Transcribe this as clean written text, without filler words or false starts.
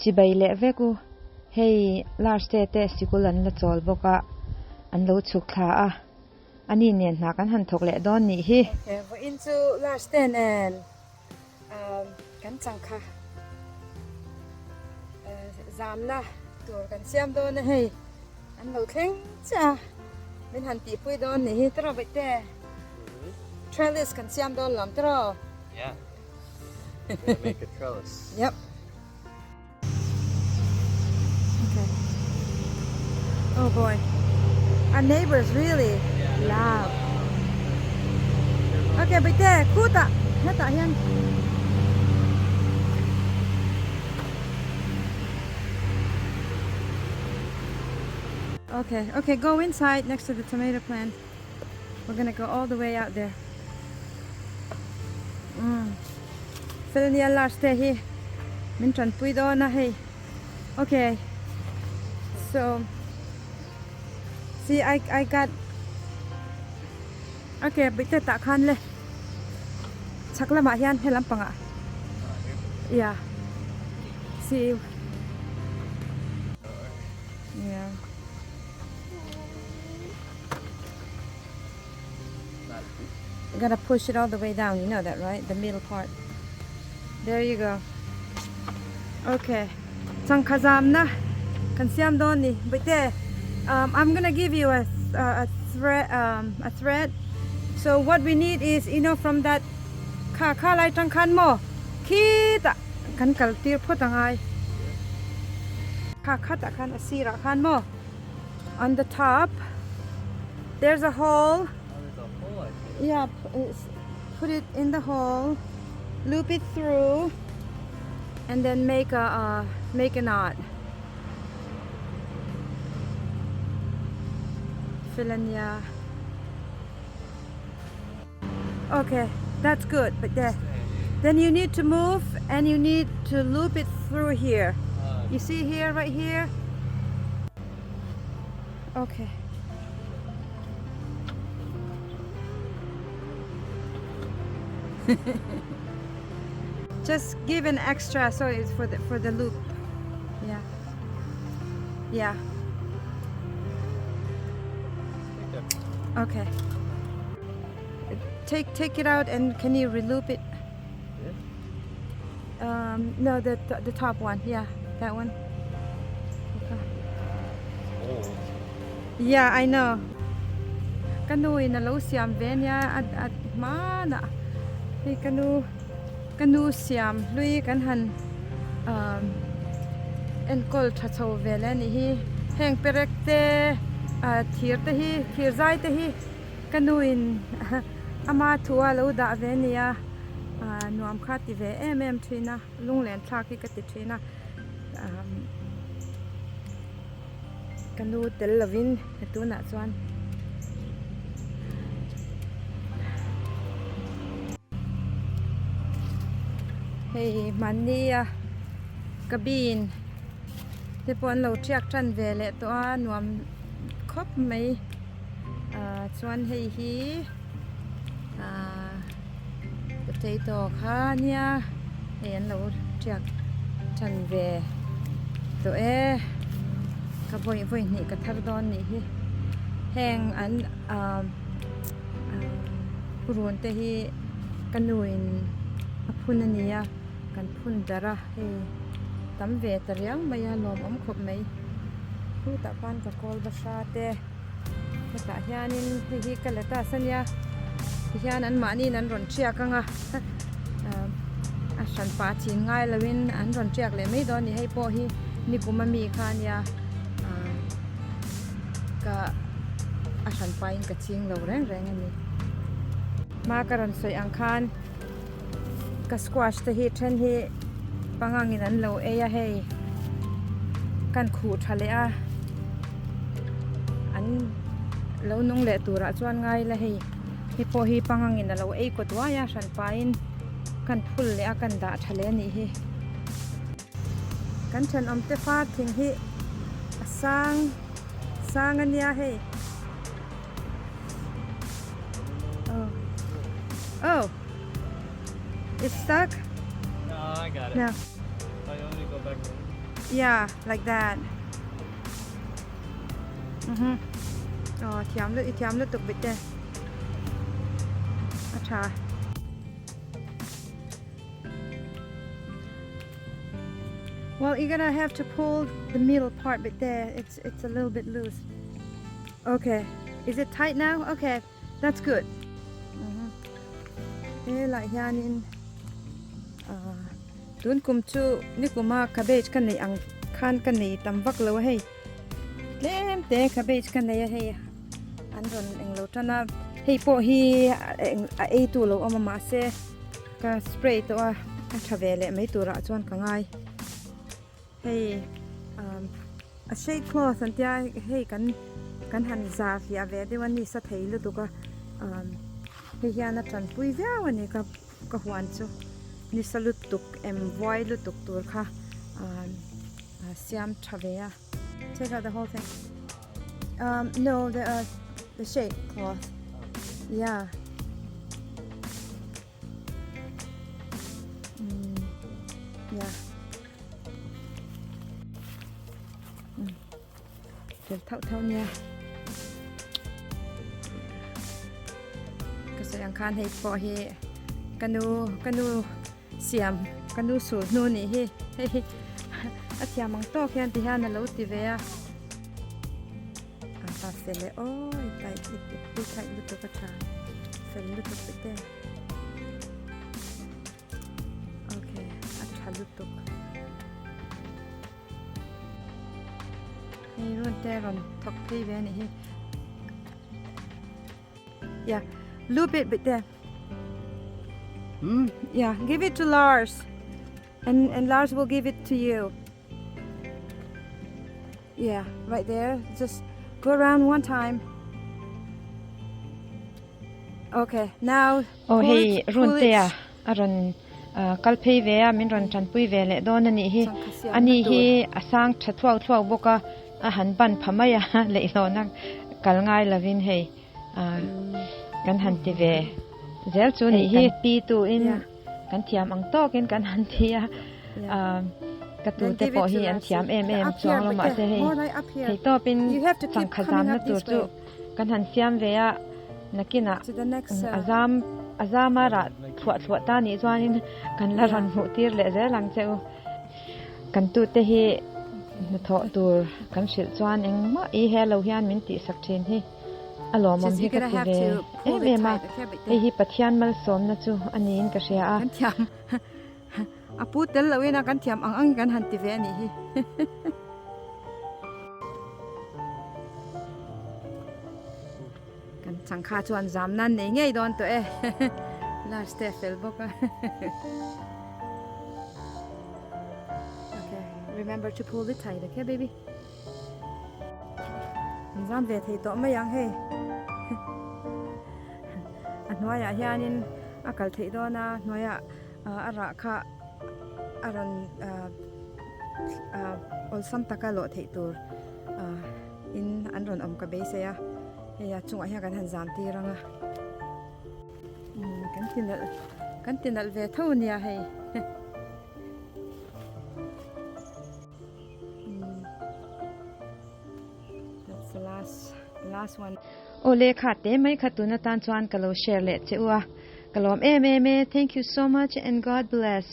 Chibai leh vek u. Hei Lars te te sikul an la chawl bawk a, an lo chhuk thla a. Ani nen hna kan han thawk leh dawn nih hi. Ok, vawiin chu Lars te nen kan changkha zamna tur kan siam dawn a hei. An lo thleng chiah a, min han tihpui dawn nih hi tiraw Baihte? Trellis kan siam dawn lawm tiraw? Yeah. We're gonna make a trellis. Yep. Okay. Oh boy. Our neighbors really loud. Okay, Baihte, khutah hetah hian Okay, okay, go inside next to the tomato plant. We're gonna go all the way out there. Mm. Felnia large te hi min tran pui dawn a hei. Okay. So see I I got Okay, bit te tah khan le. Chhak lamah hian he lampangah. Yeah. See. Yeah. You gotta push it all the way down, you know that, right? The middle part. There you go. Okay. Changkha zamna kan siam dawn ni. Baite, um, I'm gonna give you a, a, a thread, um, a thread. So what we need is, you know, from that kha kha lai tang khan mo khi ta kan kal tir phawt angai. Kha kha ta khan a sirah khan mo. On the top, there's a hole. Oh, there's a hole, I see. Yeah, put it in the hole, loop it through, and then make a uh, make a knot. Filania. Okay, that's good, but there. Then you need to move and you need to loop it through here. You see here, right here? Okay. Just give an extra so it's for the for the loop. Yeah. Yeah. Okay. Take take it out and can you reloop it? Um, no, the the top one. Yeah, that one. Okay. Old. Yeah, I know. Ka nu in a lo siam ve nia a a hmanah hei ka nu ka nu siam hlui kan han um enkawl tha chho ve leh a nih hi. Heng perek te ah thir te hi thir zai te hi ka nu in ama thu a lo dah ve a ni a ah nuam kha ti ve em em thin a lunglen thlak hi ka ti thin a um Ka nu tel lovin he tunah chuan hei hmanni a cabin te pawh an lo thiak tan ve leh tawh a nuam khawp mai ah chuan hei hi ah potato kha nia hei an lo tiak tan ve tawh e ka vawi vawi hnih ka thar dawn nih hi heng an ah purun te hi ka nu in a phun a ni a kan phun darh a hei tam ve ta riau mai a lawmawm khawp mai khutah khan ka kawl bahra te. Hetah hianin hei hi ka lettuce a nia tihian anmahniin an rawn thiak ang a a hran pah chin ngai loin an rawn thiak leh mai dawn a ni hei pawh hi nikum ami kha a nia ka a hran pahin ka ching lo reng reng a ni hma ka rawn sawi ang khan ka squash te hi then hi pangangin an lo ei a hei kan khuh tha leh a an lo nung leh turah chuan ngai ila hei hei pawh hi pangangin a lo ei kaw duai a hran pahin kan phul leh a kan dah tha leh a nih hi kan thenawm te far thing hi a sang sang a nia hei. Oh. Oh. It's stuck? No, I got it. No. Oh, you want me to go back in? Yeah, like that. Mhm. Oh, thiam lut i thiam lutuk bit te. A tha. Well, you're gonna have to pull the middle part bit there. It's it's a little bit loose. Okay. Is it tight now? Okay. That's good. Mhm. Helai hianin ah tun kum chu nikuma cabbage ka nei ang khan ka nei tam vak lo a hei. Tlem te cabbage ka nei a hei an rawn englo tan a hei pawh hi a ei tu lo awm a mahse ka spray tawh a a tha ve leh mai turah chuan ka ngai hei umm a shade cloth an tia hei kan kan han zah hliah ve deuh a ni sa thei lutuk a umm hei hian a tanpui viau a ni ka ka huan chu nisa lutuk em vuai lutuk tur kha umm siam tha ve a take out the whole thing um no the uh, the shade cloth yeah mm, yeah mm. Fel thauh thauh nia ka sawi ang khan hei pawh hi ka nu ka nu siam ka nu sul hnu nih hi hei a thiam ang tawk hian ti hian a lo ti ve a a pa fel e awi tight i tight lutuk a tha fel lutuk te. Okay, a tha lutuk. Hei run te rawn thawk phei ve anih hi. Yeah, loop it bit there. Hmm? Yeah, give it to Lars. And and Lars will give it to you. Yeah, right there. Just go around one time. Okay, now Aw hei Runtea a rawn kal phei ve a, min rawn tanpui ve leh dawn a nih hi. Ani hi a sang tha thuau thuau bawk a, a han ban pha mai a, leihlawhna kal ngai lovin hei kan han ti ve zel chu nih hi. Kan pi tuin kan thiam ang tawkin kan han ti a, ka tute pawh hi an thiam em em chuang lo mahse hei theitawpin changkha zamna tur chu Kan han siam ve a, nakinah a zam a zama rah thluah thluah ta nih chuanin kan la rawn hmuh tir leh zel ang che u. Kan tute hi hnathawh tur kan hrilh chuan engmah i he lo hian min tihsak thin hi a lawmawm hi ka ti ve em em a, hei hi Pathian malsawmna chu a niin ka hria a. Kan thiam a pu tel loin a kan thiam ang ang kan han ti ve a nih hi. Kan changkha chuan zam nan nei ngei dawn tawh e last te a fel bawk a okay remember to pull it tight okay baby an zam ve thei tawh mai ang hei a hnuaiah hianin a kal theih dawn a hnuaiah a rah kha a rawn awlsam taka lawh theih tur in an rawn awm ka beisei a hei a chungah hian kan han zam tir ang a kan ti nalh kan ti nalh ve tho nia hei that's the last last one Aw lehkha te mai kha tun atan chuan ka lo share leh che u a ka lawm em em e thank you so much and God bless.